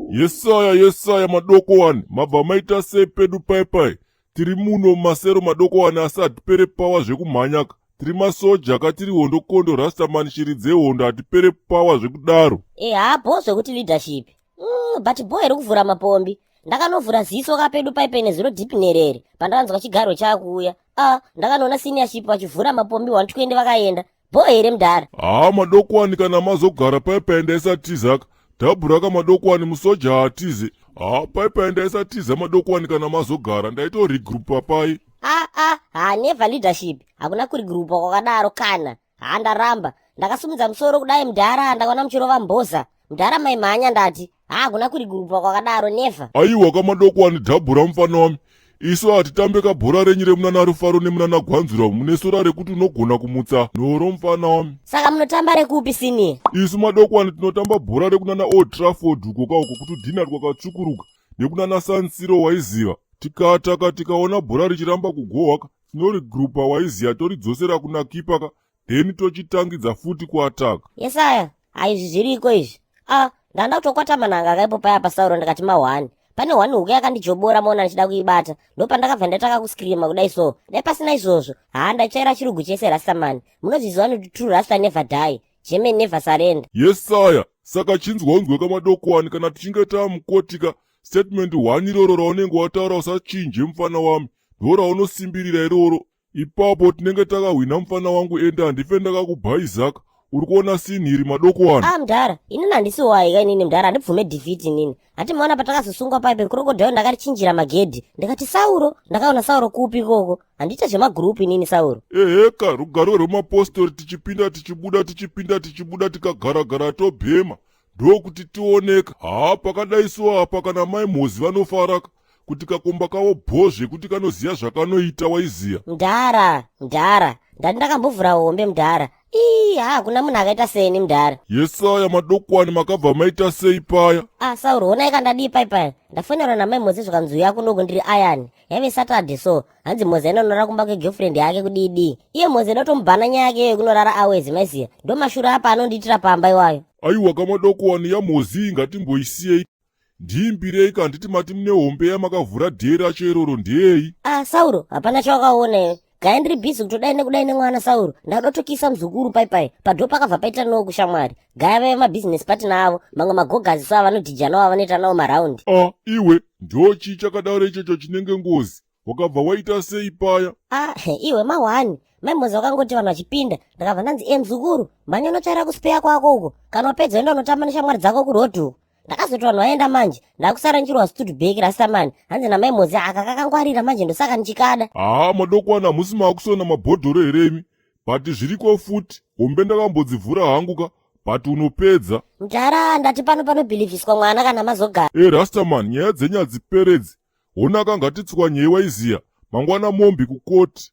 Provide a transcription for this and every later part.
Yesaya yesaya madokowani mabva maita sei pedu pai pai tiri muno mumasero madokowani asi hatipere pawa zvekumhanyaka tiri masoja ka tiri hondo kondo rastaman shiri dzehondo hatipere pawa zvekudaro. E hapo zvekuti leadership but boy iri kuvhura mapombi. Ndakanovhura ziso kapedu paipai nezuro deep nerere pandakanzwa chigaro chakuuya. Ah, ndakanoona seniorship vachivhura mapombi 120 vakaenda. Bho here mudhara? Haa madokwani kana mazogara paipai ndaisatizaka dhabhuraka madokwani musoja haatize. Haa paipai ndaisatiza madokwani kana mazogara ndaitorigrupa pai. Ah ah, ha never leadership. Hakuna kurigrupa kwakadaro kana. Ha ndaramba. Ndakasumudza musoro kudai mudhara ndakaona muchirova mboza. Mudhara maimhanya ndati. Ha hakuna kurigrupa kwakadaro never. Aiwa kamadokwani dhabhura mufana wami isu hatitambe kabhora renyu remunana rufaro nemunana gwanzura mune sora rekuti unogona kumutsa nhoro mufana wami. Saka munotamba rekupi senior? Isu madokwani tinotamba bhora rekunana Old Trafford uko kauko kutudhina twakatsvukuruka nekunana San Siro waiziva. Tikataka tikaona bhora richiramba kugohwaka tinorigrupa waiziva toridzosera kuna kipa ka then tochitangidza futi kuataka. Yesaya, haizvi zviriko izvi. Ah, ndanda kutokwata manhanga akaipo paya pasauro ndikati mahwani. Pane hwani huku yakandijobora maona ndichida kuibata. Ndopandakabva ndataka kuscreama kudai so. Dai pasina izvozvo. Haa ndachaira chirugu chese Rastaman. Munozviziva kuti true Rasta never die. German never surrender. Yesaya, saka chinzwa unzwe kamadokwani kana tichinge taamukotika statement 1 iroro raunenge wataura usachinje mufana wami ndo raunosimbirira iroro ipapo tinenge takahwina mufana wangu ende handife ndakakubhaizaka uri kuona sinhiri madokwana. Ah mudhara, inini handisi waika inini mudhara handibvume defeat inini. Hati maona patakazosungwa paipe crocodile ndakarichinjira magedhi ndikati Sauro, ndakaona Sauro kupi ikoko. Handiite zvemagroup inini Sauro. Eheka rugare rwemapostori tichipinda tichibuda tichipinda tichibuda tikagaragara tobhema ndokuti tioneka. Haa pakadai so apa kana mai Mhozi vanofaraka kuti kakomba kavo bho zvekuti kanoziya zvakanoita waiziya. Mdhara, mdhara, ndati ndakambovhura hombe mdhara. Ii, haa hakuna munhu akaita seni mdhara. Yesaya madokwani makabva maita sei paya? Ah, Sauro, honai kandadii pai paya. Ndafonerwa namai Mhozi zvikanzi uya kunoku ndiri ayani. Yaive Saturday so. Hanzi Mhozi ainorara kumba kwegirlfriend yake kudii dii. Iye Mhozi aida nyaya yake iyo yekunorara awezi maiziya. Ndo mashura apa anondiitira pamba iwayo. Aiwa kamadokwani yaMhozi ngatimboisiyei. Ndiimbirei ka handiti mati mune hombe yamakavhura dhee racho iroro ndeyei? Ah, Sauro, hapana chawakaona iwe. Gaya ndiri busy kutodai nekudai nemwana Sauro. Ndakuda kutokisa muzukuru pai pai. Padho pakabva paita no kushamwari. Gaya vaiva mabusiness partner avo, mamwe magogazi so avanodhija nawo avanoita nawo maraundi. Ah, iwe, ndochii chakadaro ichocho chinenge ngozi? Wakabva waita sei paya? Ah, iwe mahwani. Mai Mhozi wakangoti vanhu vachipinda, ndakabva ndanzi, "E muzukuru, mhanya unotsvaira kuspare kwako uko. Kana wapedza enda unotamba neshamwari dzako kuroad uko." Ndakazoti vanhu vaenda manje, ndakusara ndichirwa stood back rastamani. Hanzi namai Mhozi aka kakangwarira manje ndosaka ndichikada. Haa madokwana hamusi maakusona mabhodhoro here imi? But zviriko futi, hombe ndakambodzivhura hangu ka, but unopedza. Mudhara, ndati pano panobhilivhiswa mwana kana mazogara. E Rastaman, nyaya dzenyu hadziperedzi. Honaka ngatitswanyei waiziya, mangwana mombi kukoti.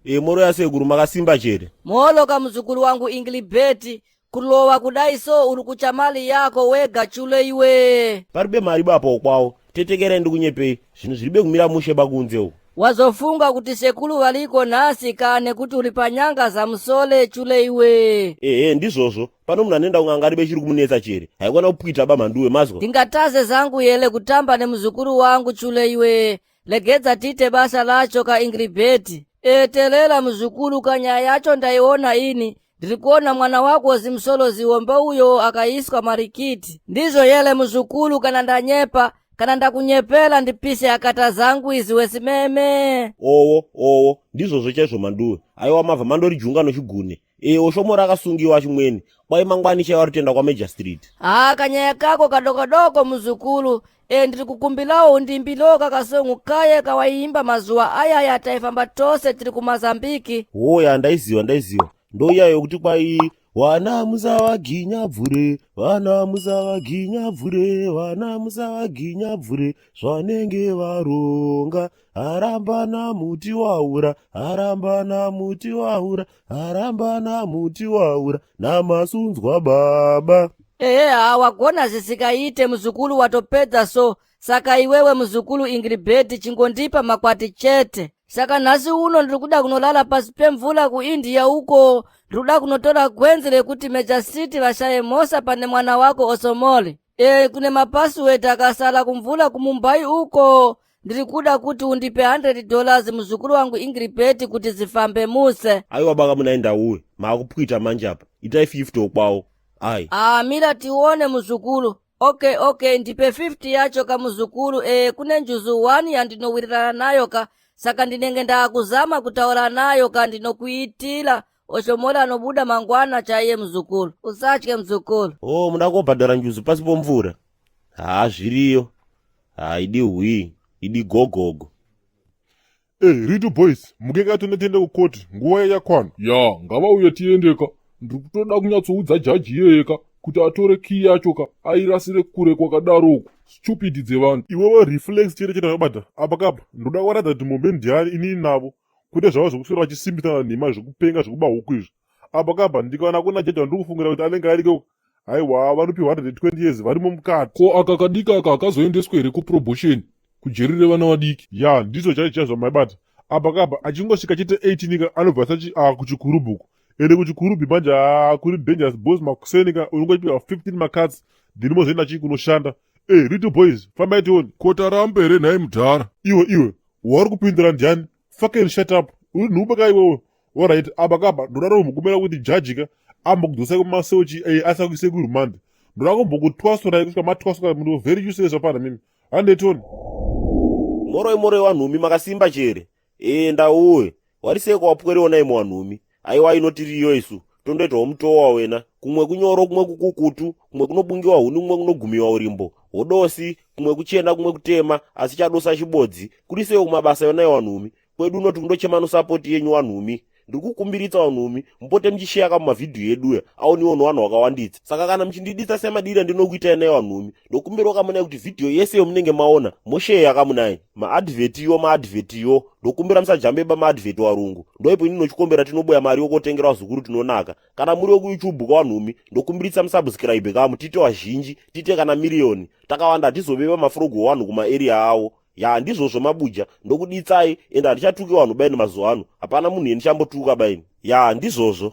E moro yasekuru makasimba chere. Molo kamuzukuru wangu Ingilibeti kulova kudai so uri kucha mali yako wega chule iwe. Paribe mari bapa ukwawo tetekerai ndikunyepei zvinhu zviribe kumira mushe bakunze uku. Wazofunga kuti sekuru valiko nhasi kane kuti uri panyanga zamusole chule iwe. Ehe ndizvozvo pano munhu anoenda kun'anga aribe chiri kumunetsa chere haikwana kupwita ba mhanduwe mazwa. Ndingataze zangu yele kutamba nemuzukuru wangu chule iwe. Legedza tiite basa lacho ka Ingilibeti. E telela muzukuru ka nyaya yacho ndaiona ini. Ndiri kuona mwana wako zimsolo ziwombe uyo akaiswa marikiti. Ndizvo yele muzukuru kana ndanyepa kana ndakunyepela ndipise akata zangu izi wesimeme. Owo owo ndizvozvo chaizvo mhanduwe aiwa mabva mandorijunga nochigune. E oshomo rakasungiwa chimweni kwai mangwani chaiwa rutenda kwaMajor Street. Haa kanyaya kako kadokodoko muzukuru. E ndiri kukumbilawo undimbilewo kakasongu kaye kawaiimba mazuva ayaya taifamba tose tiri kumazambiki. Hoya ndaiziva ndaiziva ndoiya yokuti kwai wana musavaginya bvure vana musavaginya bvure vana musavaginya bvure zvanenge varonga harambana muti waura harambana muti waura harambana muti waura namasunzwa baba. Ehe haa wagona zvisikaite muzukuru watopedza so saka iwewe muzukuru Ingilibeti chingondipa makwati chete. Saka nhasi uno ndiri kuda kunolala pasi pemvula kuIndia uko ndiri kuda kunotora gwenzi rekuti Major City vashaye mhosa pane mwana wako Osomoli. E, kune mapasiwedi akasala kumvula kumumbai uko. Ndiri kuda kuti undipe $100 muzukuru wangu Ingiribheti kuti zifambe muse. Aiwa baka muna ndauwe maakupwita manje apa itai 50 okwawo ai. Ah, mira tione muzukuru. Okay, okay, ndipe 50 yacho ka muzukuru. E, kune njuzu 1 yandinowirirana nayo ka. Saka ndinenge ndaakuzama kutaura nayo ka ndinokuitira. Oshomora anobuda mangwana chaiye muzukuru. Usatye muzukuru. Oh, muda kobhadhara njuzu pasi pomvura. Haa zviriyo. Haa idi hwii, idi gogogo. Hey, Ritu boys, mukeka tonetenda kukoti, nguva yakwana. Ya, ngavauye tiendeka. Ndiri kutoda kunyatsoudza jaji iyeyeka kuti atore key yacho ka airasire kure kwakadaro uku. Stupid dzevanhu. Iwewe reflex chete chete wakabata apa kapa ndoda kuratidza kuti mombe ndiani inini navo kwete zvavo zvekuswera vachisimbisana nhema zvekupenga zvekuba huku izvi apa kapa ndikaona kuna jaji wandiri kufungira kuti anenge ariko haiwa vanopiwa 120 years varimo mukati. Ko aka kadiki aka hakazoendeswe here kupromotion kujeri revana vadiki? Ya ndizvo chaizvo chaizvo maibata apa kapa achingosvika chete 18 ka anobva sachi ah, kuchikurubhu uku ende kuchikurubhi manje ah, kuri dangerous boss makuseni ka unongochipiwa 15 makatsi then mozoenda chii kunoshanda. Hey, little boys fambai tione. Ko taramba here nhai mudhara? Iwe iwe wari kupindura ndiani? Fucking shut up uri nhubu ka iwewe. Alright apa kapa ndoda kumbokumbira kuti jaji ka ambokudzosai kumaseochi asakuise kurumandi. Ndoda kumbokutwasurai kusvika matwasuka muri very useless apana mimi. Hande tione. Moroi moroi wanhumi makasimba chere. E ndauwe. Wariseko wapweriwo naimo wanhumi. Aiwa inotiriyo isu. Tondoitawo mutowa wena. Kumwe kunyoro kumwe kukukutu, kumwe kunobungiwa huni kumwe kunogumiwa urimbo. Hodosi, kumwe kuchena kumwe kutema, asi chadosa chibodzi. Kurisewo kumabasa yona wanhumi. Kwedu unoti kundochema nosapoti yenyu wanhumi. Ndiri kukumbiritsa wanhumi mupote muchisheya kamumavhidhiyo eduya aoniwo nevanhu vakawanditsa. Saka kana muchindiditsa semadiri andinokuitai naye wanhumi, ndokumbirawo kamunai kuti vhidhiyo yese yomunenge maona mosheya kamunai. Maadvhetiyo maadvhetiyo ndokumbira musajambe bamaadvheti warungu. Ndoipo ini nochikombera tinoboya mari yokotengera vazukuru tinonaka. Kana muri wekuYouTube kawanhumi ndokumbiritsa musubscribe kamu tiite wazhinji tiite kana miriyoni. Takawanda hatizoveva mafrogo wanhu kumaarea avo. Ya ndizvozvo mabuja ndokuditsai ende handichatuki vanhu baini mazuva ano. Hapana munhu yendichambotuka baini. Ya ndizvozvo.